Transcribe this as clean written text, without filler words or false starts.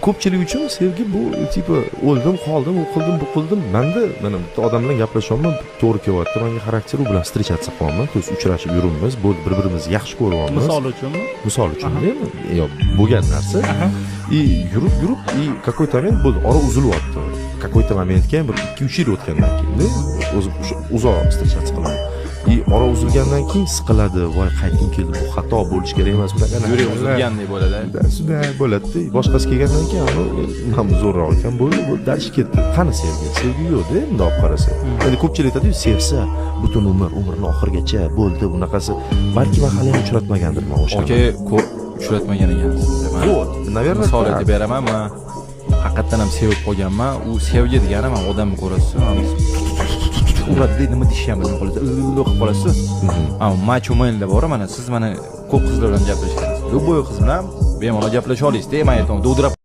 Ko'pchilik uchun sevgi bu типа o'ldim qoldim, u qildim, bu qildim. Manda mana bitta odam bilan gaplashyapman, to'g'ri kelyapti manga xarakteri, u bilan встречаться qilyapman, то есть uchrashib yuribmiz, bo'ldi, bir birimizni yaxshi ko'ryapmiz. Misol uchunmi? Misol uchun, yo bo'lgan narsa. И yurib yurib, и какой-то момент bo'ldi, ora uzilyapti. Какой-то момент ga, bir 2-3 yil o'tgandan keyinda, o'zi o'sha uzoq встречаться qilaman, и ora uzilgandan keyin siqiladi: voy, qaytgim keldi, bu xato bo'lishi kerak emas, bunaqa Yurak narsalar. Uzilgandek bo'ladi. Shunday bo'ladida. Boshqasi kelgandan keyin anavi mana zo'rroq ekan, bo'ldi, bo'ldi, дальше ketdi. Qani sevgi? Sevgi yo'qda. Bundoq olib qarasa, endi ko'pchilik aytadiyu, sevsa butun umr, umrini oxirigacha, bo'ldi, bunaqasi. Balki man hali ham uchratmagandirman o'shani. Aka, ko'p uchratmagan ekansiz. Man Вот, наверное. Misol Так. aytib beraman. Man haqiqatdan ham sevib qolganman. U sevgi degani, man odamni ko'rasiz, uradida, nima deyishni ham bilmay qolasiz, qilib qolasiz. Macho manlar bor. Mana siz, mana ko'p qizlar bilan gaplashgansiz, любой qiz bilan bemalol gaplasha olasizda. Man aytaman, dovdirab.